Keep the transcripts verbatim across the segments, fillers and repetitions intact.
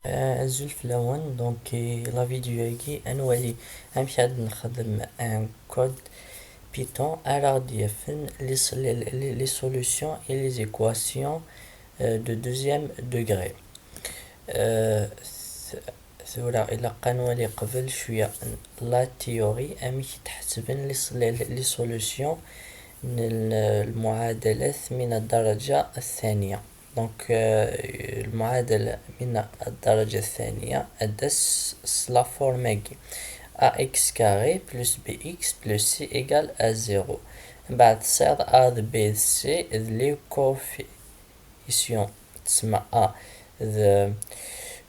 Azul fell-awen. Donc, la vidéo-agi ad nwali amek ad nexdem un code Python ara ɣ-d-yafen les, les, les solutions et les équations euh, de deuxième degré. Euh, th- tura ilaq ad nwali qbel cwiya la théorie, amek i d-ḥesben les, les, les solutions n l- المعادلات من الدرجة الثانية. Donc, euh, المعادلة من الدرجة الثانية ad d-tas s la forme-agi: ax carré plus bx plus c égale à zéro. Mbeɛd tesɛiḍ a d b d c d les coefficients, tsemma a d,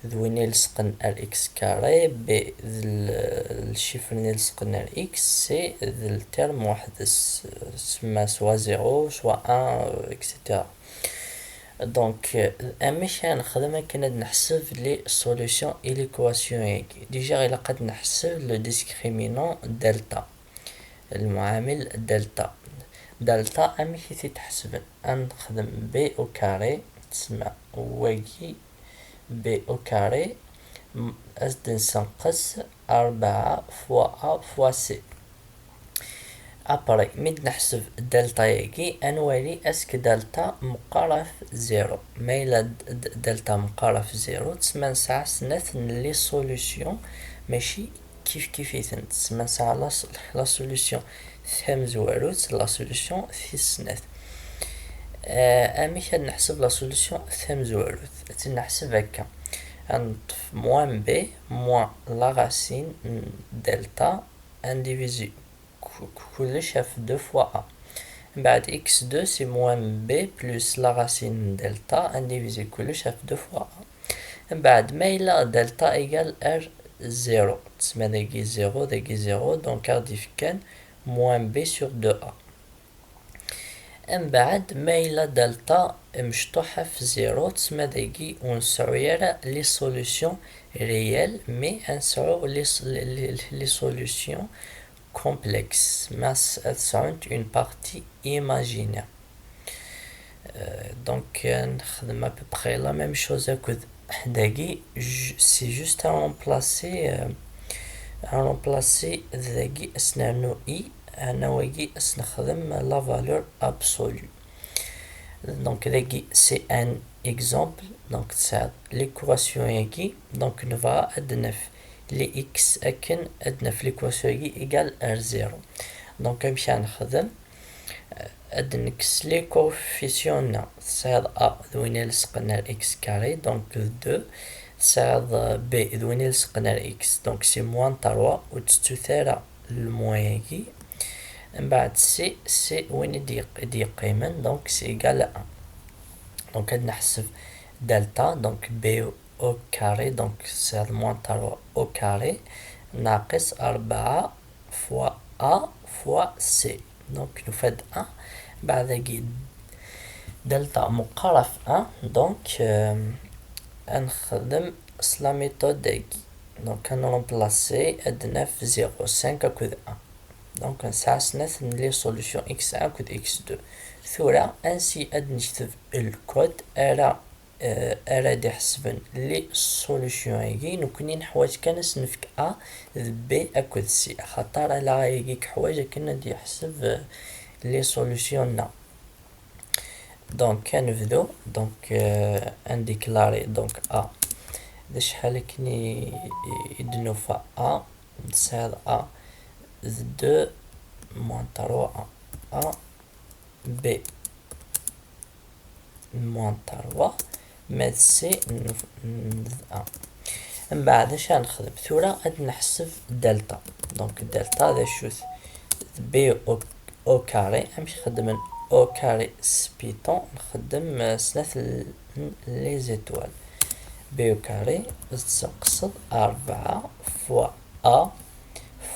d win ilesqen ar x carré, b d l- le chiffre-nni ilesqen ar x, c d le terme weḥd-s, tsemma soit zéro, soit un, euh, et cetera. Donc, euh, amek ara nexdem akken ad neḥseb les solutions i l'équation-agi? Déjà, ilaq ad neḥseb le discriminant delta, المعامل delta. Delta amek i t-id-ḥesben? Ad nexdem b au carré, tsemma wagi b au carré, m- ad s-d-nsenqes rebɛa fois a fois c. Après, mi d-neḥseb delta-agi, ad nwali est-ce que delta meqqar ɣef zéro. Ma yella d- d- delta meqqar ɣef zéro, tsemma nesɛa snat n les solutions, mačči kif kif-itent. Tsemma nesɛa la, la solution tamezwarut, la solution tis snat. Euh, amek ad neḥseb la solution tamezwarut? Ad tt-neḥseb akka: ad neṭṭef moins b moins la racine n delta, ad ndivizi ku- ku- kullec ɣef deux fois a. Mbeɛd x deux c'est moins b plus la racine n delta, ad ndivizi kullec ɣef deux fois a. Mbeɛd ma yella delta égal ar zéro, tsemma dagi zéro, dagi zéro, donc ad ɣ-d-ifkan moins b sur deux a. Mbeɛd ma yella delta mecṭuḥ ɣef zéro, tsemma dagi ur nseɛɛu ara les solutions réelles, mais ad nesɛu les, les, les, les solutions complexes, mais ad sɛunt une partie imaginaire. Euh, donc, euh, nexdem à peu près la même chose akked dagi, ju- c'est juste à remplacer, euh, à remplacer dagi ad s-nernu i, anna wagi ad s-nexdem la valeur absolue. Donc, dagi c'est un exemple. Donc, tesɛiḍ l'équation-agi. Donc, nebɣa ad naf les x akken ad naf l'équation-agi égale à zéro. Donc, amek ara nexdem? Ad nekkes les coefficients-nneɣ. Tesɛiḍ a d win ilesqen ar x carré, donc deux. Tesɛiḍ, euh, b d win ilesqen ar x, donc c'est moins trois, ur tettut ara le moins-agi. Mbeɛd c, c win i d-yeq- i d-yeqqimen, donc c'est égal à un. Donc ad neḥseb delta, donc b au carré, donc tesɛiḍ moins trois au carré, naqis rebɛa fois a fois c. Donc nufa-d un. Mbeɛd dagi delta meqqar ɣef un, donc, euh, ad nexdem s la méthode-agi. Donc ad nremplacer, ad naf zéro cinq akked un. Donc nesɛa snat n les solutions x un akked x deux. Tura ansi ad nekteb le code ara, euh, ara d-iḥesben les solutions-agi? Nekkni neḥwaǧ kan ad s-nefk a d b akked c, axaṭer ala agi i yeḥwaǧ akken ad d-yeḥseb, euh, les solutions-nneɣ. Donc ad nebdu, donc, euh, ad ndéclarer donc a. D acḥal akken i, i, i d-nufa a? Tesɛiḍ a d deux moins trois, a, b moins trois, ma d c n, n d un. Mbeɛd acu ara nexdem? Tura ad neḥseb delta. Donc delta d acu-t? D b au, au carré. Amek xeddmen au carré s Python? Nxeddem, euh, snat l- n les étoiles. B au carré, ad tessenqseḍ rebɛa fois a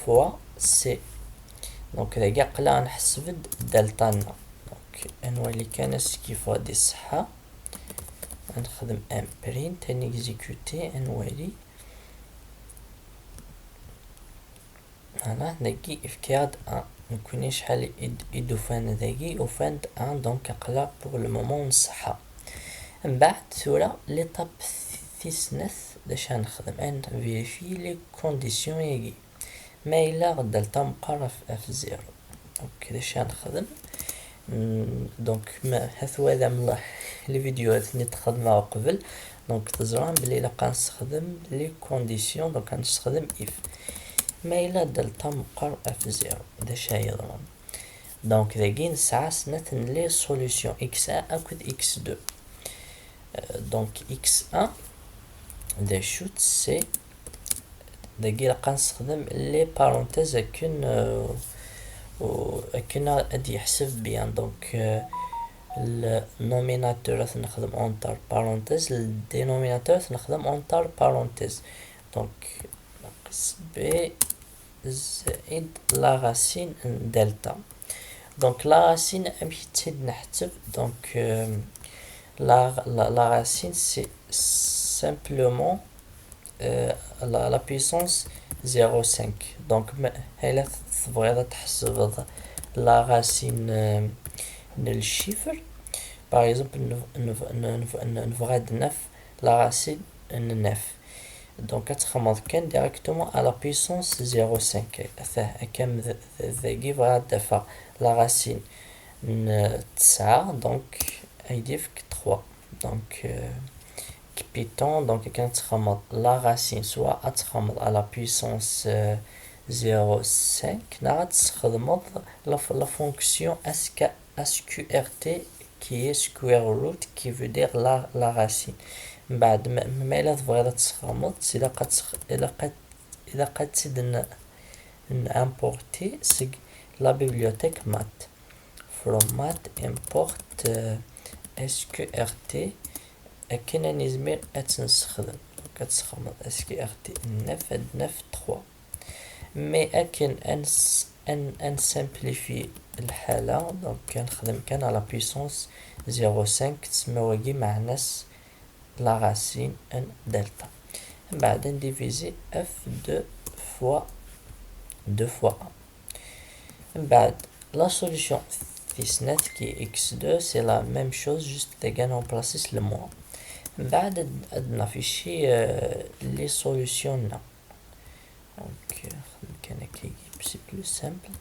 fois c. Donc dagi aql-aɣ nḥesb-d delta-nneɣ. Donc ad nwali kan askifu ad iṣeḥḥa. Ad nexdem un print, ad nexécuter, ad nwali. Voilà, dagi ifka-aɣ-d un. Nekkni acḥal i d- i d-ufan dagi? Ufan-d un, donc aql-aɣ pour le moment nṣeḥḥa. Mbeɛd tura, l'étape Tis snat, d acu ara nexdem? Ad nvérifier les conditions-agi. Ma yella delta meqqer ɣef, ɣef zéro. Ok, d acu ara nexdem? Mm, donc, ma, ha twalam la, les vidéos-nni i d-xedmeɣ uqbel. Donc, teẓram belli ilaq ad nessexdem les conditions, donc ad nessexdem if. Ma yella delta meqqer ɣef zéro, d acu ara yeḍrun? Donc, dagi nesɛa snat n les solutions, x un akked x deux. Euh, donc, x un, d acu-t? C'est, dagi ilaq ad nessexdem les parenthèses akken, euh, u-, akken ad yeḥseb bien. Donc, euh, le nominateur ad t-nexdem entre parenthèses, le dénominateur ad t-nexdem entre parenthèses. Donc, ناقص b زائد la racine n delta. Donc, la racine, amek i tt-id-nḥetteb? Donc, euh, la, la, la racine, c'est simplement, euh, la, la puissance zéro cinq. Donc, ma, ma yella tebɣiḍ ad tḥesbeḍ la racine, euh, n le chiffre, par exemple, neb-, neb-, neb-, neb-, nebɣa ad naf la racine n neuf. Donc, ad txedmeḍ kan directement à la puissance zéro cinq. Ata, akka m-, d-, d-, dagi bɣiɣ ad d-afeɣ la racine n tesɛa, donc, ad yi-d-yefk trois. Donc, euh, kpiton, donc, akken ad txedmeḍ la racine, soit ad txedmeḍ à la puissance, euh, zéro cinq, neɣ ad txedmeḍ la f-, la fonction S K, S Q R T, qui est square root, qui veut dire la, la racine. Mbeɛd, ma, ma yella tebɣiḍ ad tessexdmeḍ, ilaq ad tsex-, ilaq ad, ilaq ad tt-id-n-, n-, importer seg la bibliothèque math. From math, import, euh, S Q R T, akken ad nizmir ad tt-nessexdem. Donc, ad tessexdmeḍ S Q R T neuf, ad d-naf trois. Mais akken ad n-, ad n-, ad nsimplifi lḥala, donc ad nexdem kan à la puissance zéro cinq, tsemma wagi meɛna-s la racine n delta. Mbeɛd ad ndivizi f deux fois deux fois un. Mbeɛd la solution tis snat qui est x deux, c'est la même chose, juste dagi ad nremplaci s le moins. Mbeɛd ad, ad naffici, euh, les solutions-nneɣ. Donc, euh, kan akkagi, c'est plus simple.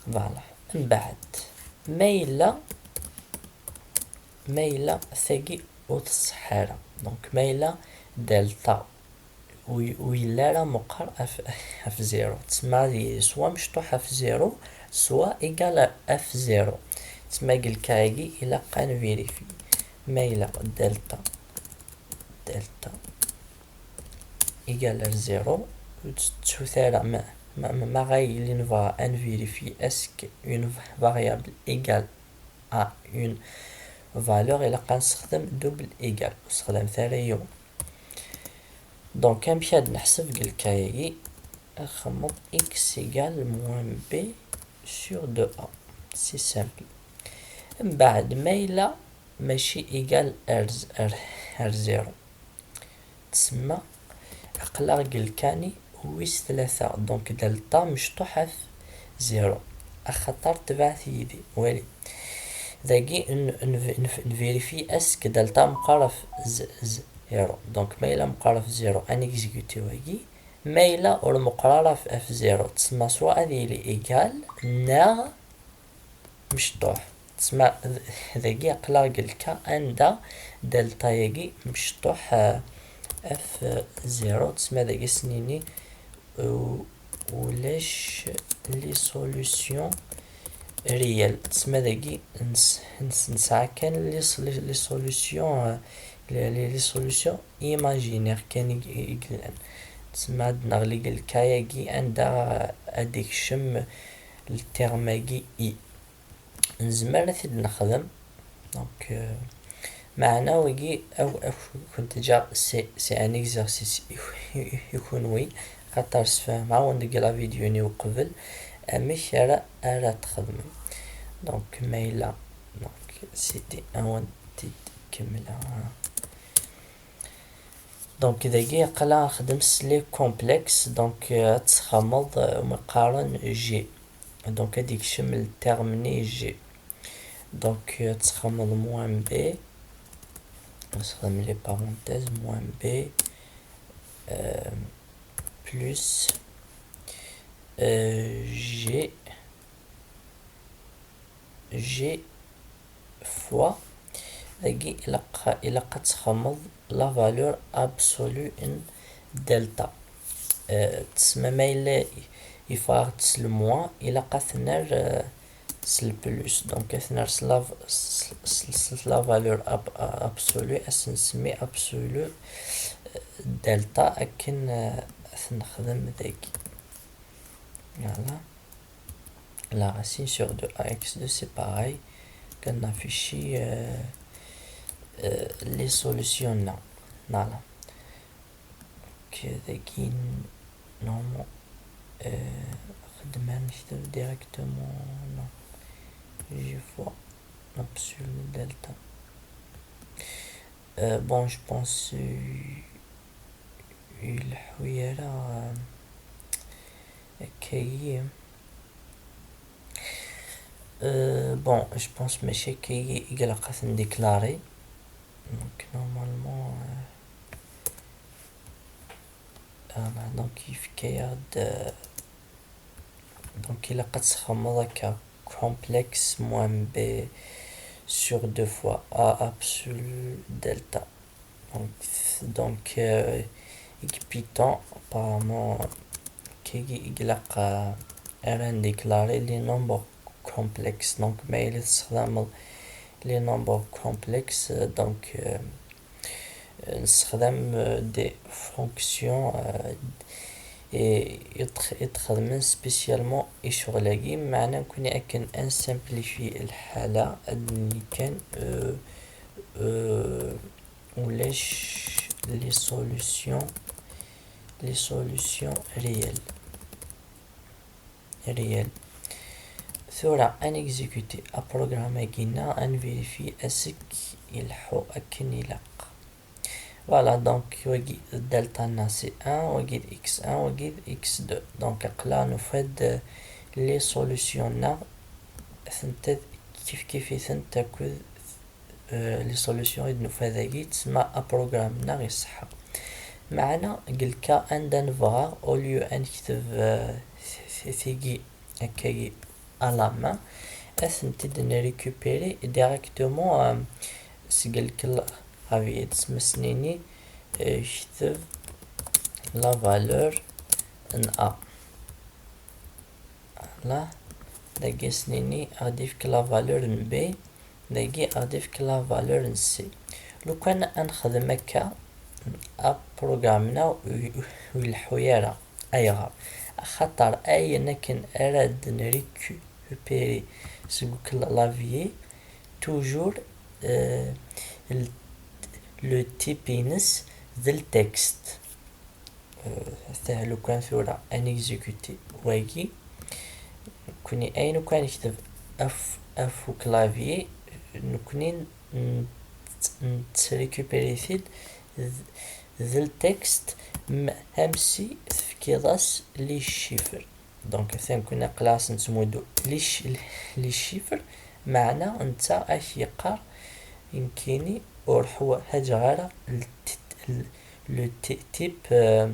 Voilà. Mbeɛd, ma yella, ma yella tagi ur tṣeḥḥa ara. Donc, ma yella delta ur, ur yelli ara meqqer ɣef, ɣef zéro. Tsemma ad yili soit mecṭuḥ ɣef zéro, soit égal ɣef zéro. Tsemma deg lka-agi ilaq ad nvérifier. Ma yella delta, delta égal à zéro, ur tettut ara ma, ma, ma, ma ɣa yili nebɣa ad nvérifier est-ce qu'une variable égale à une valeur, ilaq ad nessexdem double égal, ur sexdamet ara yiwen. Donc, amek ad neḥseb deg lka-agi? Ad nxemmeḍ x égale moins b sur deux a. C'est simple. Mbeɛd, ma yella mačči égal ar, ar, ar zéro, tsemma aql-aɣ deg lka-nni wis tlata, donc delta mecṭuḥ ɣef zéro, axaṭer tebɛet yid-i. Wali. Dagi n-, n-, n-, nvérifier est-ce que delta meqqer ɣef z-, zéro. Donc, ma yella meqqer ɣef zéro, ad nexécuter wagi. Ma yella ur meqqer ara ɣef, ɣef zéro, tsemma soit ad yili égal, neɣ mecṭuḥ. Tsemma d-, dagi aql-aɣ deg lka anda delta-yagi mecṭuḥ, euh, ɣef zéro, tsemma dagi ad s-nini, euh, ulac les solutions réelles. Tsemma dagi nes-, nes-, nesɛa kan les, les, les solutions, euh, les, les, les solutions imaginaires kan i, i, i yellan. Tsemma ad neɣli deg lka-yagi anda ad d-ikcem le terme-agi i. Nezmer ad t-id-nexdem. Donc, euh, meɛna wigi, aw, aw, kent-ǧǧeɣ, c'est, c'est un exercice i, i, i, i kunwi, xaṭer sfehmeɣ-awen deg la vidéo-nni uqbel amek ara, ara txedmem. Donc, ma yella, donc, c'était awen-t-id-kemmleɣ. Donc, dagi aql-aɣ nxeddem s les complexes. Donc, euh, ad txedmeḍ, euh, umi qqaren G. Donc, ad d-ikcem le terme-nni G. Donc, euh, ad txedmeḍ moins b Nessexdem les parenthèses, moins b, euh, plus, euh, g, g fois, dagi ilaq, ilaq ad txedmeḍ la valeur absolue n delta. Euh, tessma ma yella yeffeɣ-aɣ-d s le moins, ilaq ad t-nerr, euh, s le plus. Donc ad t-nerr s la, s, s, s la valeur ab-, absolue, ad s-nsemmi absolue, euh, delta, akken, euh, ad t-nexdem dagi. Voilà. La racine sur deux a x deux, c'est pareil. Kan afficher, euh, euh, les solutions là. Voilà. Donc, dagi, normalement, euh, xedmen nekteb directement, non. G fois absolue delta. Euh, bon, je pense, euh, ur ileḥḥu ara, euh, akkagi. Euh, bon, je pense mačči akkagi i ilaq ad ten-déclarer. Donc, normalement, euh, voilà, donc, yefka-yaɣ-d, euh, donc, ilaq ad txedmeḍ akka, complexe moins b sur deux fois a absolue delta. Donc, donc, euh, avec Python, apparemment, kagi ilaq, euh, ad ndéclarer les nombres complexes. Donc, ma yella tessexdameḍ les nombres complexes, euh, donc, euh, nessexdam, euh, des fonctions, euh, i, i tx-, i txedmen spécialement i ccɣel-agi, meɛna nekkni akken ad nsimplifie lḥala, ad d-nini kan, euh, euh, ulac les solutions, les solutions réelles. Réelles. Tura, ad nexzikuti aprogram-agi-nneɣ, ad nvérifier asek ileḥḥu akken ilaq. Voilà, donc, wagi d delta-nneɣ c'est un, wagi d x un, wagi d x deux. Donc, aql-aɣ nufa-d, euh, les solutions-nneɣ, atenta kifkif-itent akked, euh, les solutions i d-nufa dagi, tsemma aprogram-nneɣ iṣeḥḥa. Meɛna, deg lka anda nebɣa, au lieu ad nekteb, euh, t-, t-, tigi akkagi à la main, ad tent-id-nrécupérer directement, euh, seg lklavier, tsemma s-nini, euh, kteb la valeur n a. Voilà. Dagi ad s-nini ad d-ifk la valeur n b, dagi ad d-ifk la valeur n c. Lukan ad nexdem akka, aprogram-nneɣ ur, ur ileḥḥu ara. Ayɣer? Axaṭer ayen akken ara d-nrécupérer seg uklavier, toujours, euh, le, le type-ines d le texte. Euh, tahlukan tura ad nexzikuti wagi. Nekkni ayen akk ad nekteb af, af uklavier, nekkni n-, n-, nettrécupérer-it-id d, d le texte, m-, même si tefkiḍ-as les chiffres. Donc, atan nekkni aql-aɣ s nettmuddu les ch-, les chiffres, meɛna netta ad ak-yeqqar nekkini ur ḥwaǧeɣ ara le ti-, le ti-, type, euh,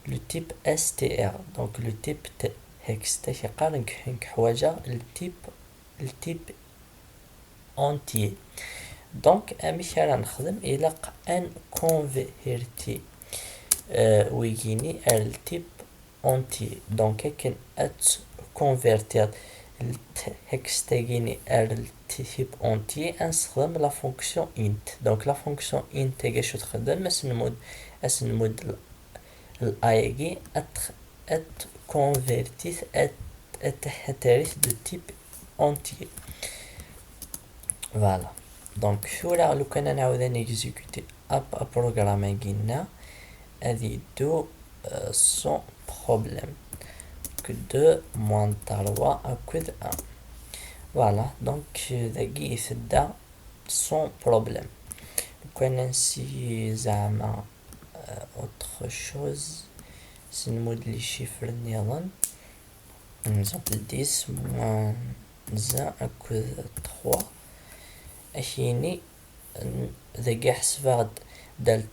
le type S T R, donc le type texte, ad ak-yeqqar nekk, nekk ḥwaǧeɣ le type, le type entier. Donc, amek ara nexdem? Ilaq ad nconverti, euh, wigini ar le type entier. Donc, akken ad tconvertiḍ le texte-agini ar le type entier, ad nessexdem la fonction int. Donc, la fonction int-agi acu txeddem? Ad s-nmudd, ad s-nmudd l-, l-a-agi, ad t-, ad tconvertit, ad, ad t-, ad t-territ de type entier. Voilà. Donc, tura, lukan ad nɛawed ad nexzikuti ap-, aprogram-agi-nneɣ, ad yeddu, euh, sans problème. Donc, deux moins trois akked un. Voilà. Donc, euh, dagi i tedda sans problème. Lukan ad nsi zeɛma, euh, autre chose, ad s-nmudd les chiffres nniḍen. Par exemple, dix moins un akked trois. Ad ak-yini N- dagi ḥesbeɣ-d delta